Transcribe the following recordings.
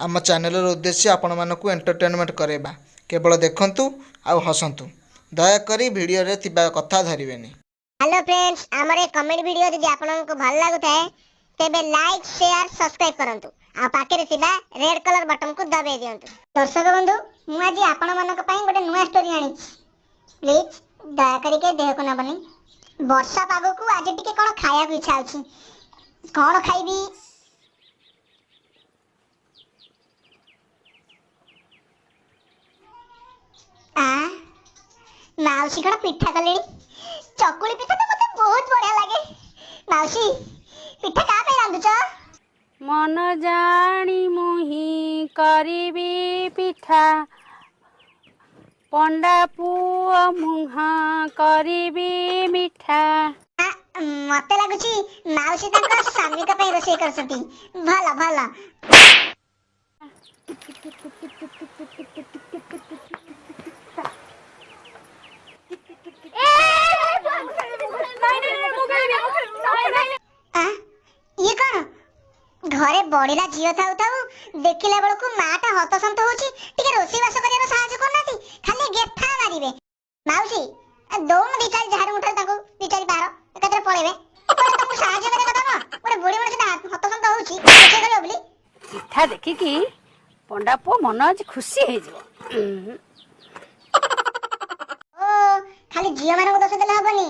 ଆମ ଚ୍ୟାନେଲର ଉଦ୍ଦେଶ୍ୟ ଆପଣମାନଙ୍କୁ ଏଣ୍ଟରଟେନମେଣ୍ଟ କରାଇବା। କେବଳ ଦେଖନ୍ତୁ ଆଉ ହସନ୍ତୁ। ଦୟାକରି ଭିଡ଼ିଓରେ ଥିବା କଥା ଧରିବେନି। ହ୍ୟାଲୋ ଫ୍ରେଣ୍ଡସ୍, ଆମର ଏ କମେଡି ଭିଡ଼ିଓ ଯଦି ଆପଣଙ୍କୁ ଭଲ ଲାଗୁଥାଏ, ତେବେ ଲାଇକ୍, ସେୟାର, ସବସ୍କ୍ରାଇବ୍ କରନ୍ତୁ ଆଉ ପାଖରେ ଥିବା ରେଡ୍ କଲର୍ ବଟନକୁ ଦବାଇ ଦିଅନ୍ତୁ। ଦର୍ଶକ ବନ୍ଧୁ, ମୁଁ ଆଜି ଆପଣମାନଙ୍କ ପାଇଁ ଗୋଟେ ନୂଆ ଷ୍ଟୋରି ଆଣିଛି। ପ୍ଲିଜ୍ ଦୟାକରି କେହି ଦେହକୁ ନେବନି। ବର୍ଷା ପାଗକୁ ଆଜି ଟିକେ କ'ଣ ଖାଇବାକୁ ଇଚ୍ଛା ହେଉଛି। କ'ଣ ଖାଇବି? ଆ, ମାଉସୀ କ'ଣ ପିଠା କଲେଣି? ଚକୁଳି ପିଠା ତ ମତେ ବହୁତ ବଢିଆ ଲାଗେ। ମାଉସୀ, ପିଠା କାହା ପାଇଁ ରାନ୍ଧୁଛ? ମନ ଜାଣି ମୁହିଁ କରିବି ପିଠା, ପଣ୍ଡା ପୁଅ ମୁହଁ କରିବି ମିଠା। ଆ, ମତେ ଲାଗୁଛି ମାଉସୀ ତାଙ୍କ ସ୍ୱାମୀଙ୍କ ପାଇଁ ରୋଷେଇ କରୁଛନ୍ତି। ଭଲ ଭଲ। ଆ, ଇଏ କଣ? ଘରେ ବଢିଲା ଝିଅ ଥାଉ ଥାଉ ଦେଖିଲା ବେଳକୁ ମାଟା ହତସନ୍ତ ହଉଛି। ଟିକେ ରୋଷେଇ ବାସ କରିବାର ସାହାଯ୍ୟ କରୁନାହାନ୍ତି, ଖାଲି ଗେଥା ମାରିବେ। ମାଉସୀ, ଦଉନ ଦି ଚାରି ଝାଡୁ ମୁଠାରେ ତାଙ୍କୁ ଦି ଚାରି ପାହାର, ଏକାଥରେ ପଳେଇବେ। କୁଆଡେ ତମକୁ ସାହାଯ୍ୟ କରିବା କଥା ନୁହଁ? ଗୋଟେ ବୁଢୀ ମଣିଷଟା ହତସନ୍ତ ହଉଛି, ରୋଷେଇ କରିବ ବୋଲି। ପିଠା ଦେଖିକି ପଣ୍ଡା ପୁଅ ମନ ଆଜି ଖୁସି ହେଇଯିବ। ଓ, ଖାଲି ଝିଅ ମାନଙ୍କୁ ଦୋଷ ଦେଲେ ହବନି।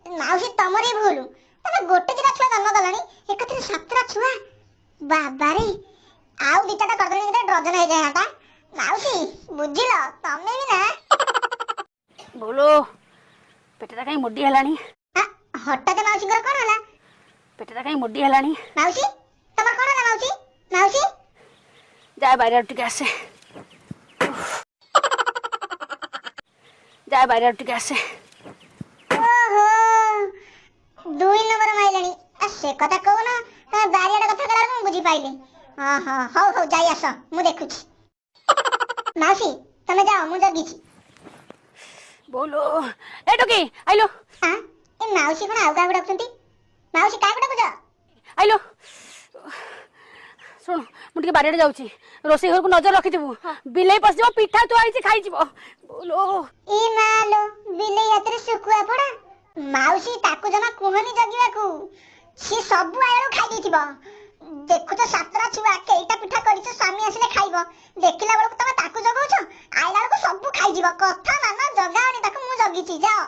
ମାଉସୀ, ତମର ହିଁ ଭୁଲ। ତମେ ଗୋଟେ ଦିଟା ଛୁଆ ଜନ୍ମ କଲଣି, ଏକାଥରେ 7ଟା ଛୁଆ, ବାବାରେ! ଆଉ ଦି ଚାରିଟା କରିଦେଲେ କେତେ ଡଜନ ହେଇଯାଇଥାନ୍ତା। ମାଉସୀ, ବୁଝିଲ, ତମେ ବି ନା। ବୋଲୋ, ପେଟଟା କାହିଁ ମୋଡି ହେଲାଣି? ଆ, ହଠାତ୍ ମାଉସୀଙ୍କର କଣ ହେଲା? ପେଟଟା କାହିଁ ମୋଡି ହେଲାଣି? ମାଉସୀ, ତମର କଣ ହେଲା? ମାଉସୀ, ମାଉସୀ। ଯାଏ ବାରିଆଡୁ ଟିକେ ଆସେ, ଯାଏ ବାରିଆଡୁ ଟିକେ ଆସେ। ଓହୋ, 2 ନମ୍ବର ମାଇଲାଣି। ଆ, ସେ କଥା କହୁନ। ତମେ ବାରିଆଡେ କଥା କହିଲା ବେଳକୁ ମୁଁ ବୁଝିପାଇଲି। ହଁ ହଁ, ହଉ ହଉ, ଯାଇ ଆସ, ମୁଁ ଦେଖୁଛି। ମାଉସୀ, ତମେ ଯାଅ, ମୁଁ ଜଗିଛି। ବୋଲୋ, ଏ ଟୋକି, ଆଇଲୋ। ଆ, ଏ ମାଉସୀ କଣ ଆଉ କାହାକୁ ଡାକୁଛନ୍ତି? ମାଉସୀ, କାହାକୁ ଡାକୁଛ? ଆଇଲୋ, ଶୁଣୁ, ମୁଁ ଟିକେ ବାରିଆଡେ ଯାଉଛି, ରୋଷେଇ ଘରକୁ ନଜର ରଖିଥିବୁ। ବିଲେଇ ପଶିଯିବ, ପିଠା ଥୁଆ ହେଇଛି, ଖାଇଯିବ। ବୋଲୋ। ଏ ମାଲୋ, ବିଲେଇ ହାତରେ ଶୁଖୁଆ ପୋଡା! ମାଉସୀ, ତାକୁ ଜମା କୁହନି ଜଗିବାକୁ, ସିଏ ସବୁ ଆଳୁ ଖାଇ ଦେଇଥିବ। ଦେଖୁଛ, 7ଟା ଛୁଆ, କେଇଟା ପିଠା କରିଛ ସ୍ୱାମୀ ଆସିଲେ ଖାଇବ? ଦେଖିଲା ବେଳକୁ ତମେ ତାକୁ ଜଗଉଛ, ଆଇଲା ବେଳକୁ ସବୁ ଖାଇଯିବ। କଥା ମାନ, ଜଗାଅନି ତାକୁ, ମୁଁ ଜଗିଛି, ଯାଅ।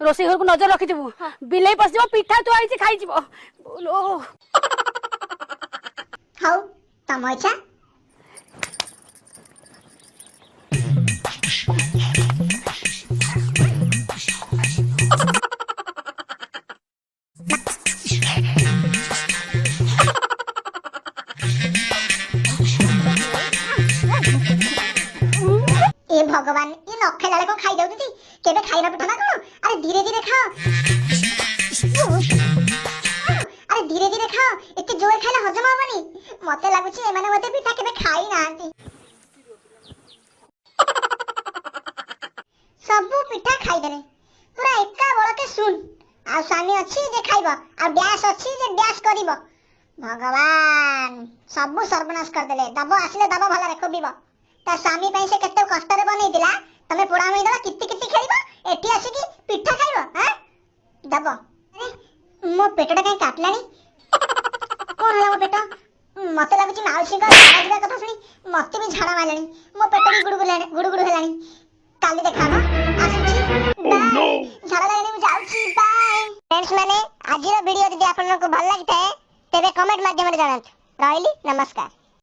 ରୋଷେଇ ଘରକୁ ନଜର ରଖିଥିବୁ, ବିଲେଇ ପଶିଯିବ, ପିଠା ଥୁଆ ହେଇଛି, ଖାଇଯିବ। ବୋଲୋ। ହଉ, ତମ ଇଚ୍ଛା। ଏ ଭଗବାନ, ଇଏ ନ ଖାଇଲା ବେଳେ କଣ ଖାଇ ଯାଉଛନ୍ତି? କେବେ ଖାଇନା ପିଠା ନା କଣ? ଆରେ ଧୀରେ ଧୀରେ ଖାଅ, ଆରେ ଧୀରେ ଧୀରେ ଖାଅ, ଏତେ ଜୋରେ ଖାଇଲେ ହଜମ ହବନି। ମତେ ଲାଗୁଛି ଏମାନେ ବୋଧେ ପିଠା କେବେ ଖାଇ ନାହାନ୍ତି। ସବୁ ପିଠା ଖାଇଦେଲେ ପୁରା ଏକା ବଳକେ ଶୂନ। ଆଉ ସ୍ୱାମୀ ଅଛି ଯେ ଖାଇବ, ଆଉ ଡ୍ୟାସ୍ ଅଛି ଯେ ଡ୍ୟାସ୍ କରିବ। ଭଗବାନ, ସବୁ ସର୍ବନାଶ କରିଦେଲେ। ଦବ ଆସିଲେ ଦବ ଭଲରେ ଖୋବିବ। ତା ସ୍ୱାମୀ ପାଇଁ ସେ କେତେ କଷ୍ଟରେ ବନେଇଥିଲା, ତମେ ପୋଡା ଦବ, କିତି କିତି ଖେଳିବ, ଏଠି ଆସିକି ପିଠା ଖାଇବ। ଆଁ, ଦବ। ଆରେ, ମୋ ପେଟଟା କାହିଁ କାଟିଲାଣି? କଣ ହେଲା ମୋ ପେଟ? ମତେ ଲାଗୁଛି ମାଉସୀଙ୍କ ଝାଡ଼ା ଯିବା କଥା ଶୁଣି ମତେ ବି ଝାଡ଼ା ମାରିଲାଣି। ମୋ ପେଟ ବି ଗୁଡୁଗୁଡୁ ଗୁଡୁଗୁଡୁ ହେଲାଣି। କାଲି ଦେଖା ହବ, ଆସୁଛି, ବାଏ। ଝାଡ଼ା ଲାଗିଲାଣି, ମୁଁ ଯାଉଛି, ବାଏ। ଫ୍ରେଣ୍ଡସ୍ ମାନେ, ଆଜିର ଭିଡ଼ିଓ ଯଦି ଆପଣଙ୍କୁ ଭଲ ଲାଗିଥାଏ, ତେବେ କମେଣ୍ଟ ମାଧ୍ୟମରେ ଜଣାନ୍ତୁ। ରହିଲି, ନମସ୍କାର।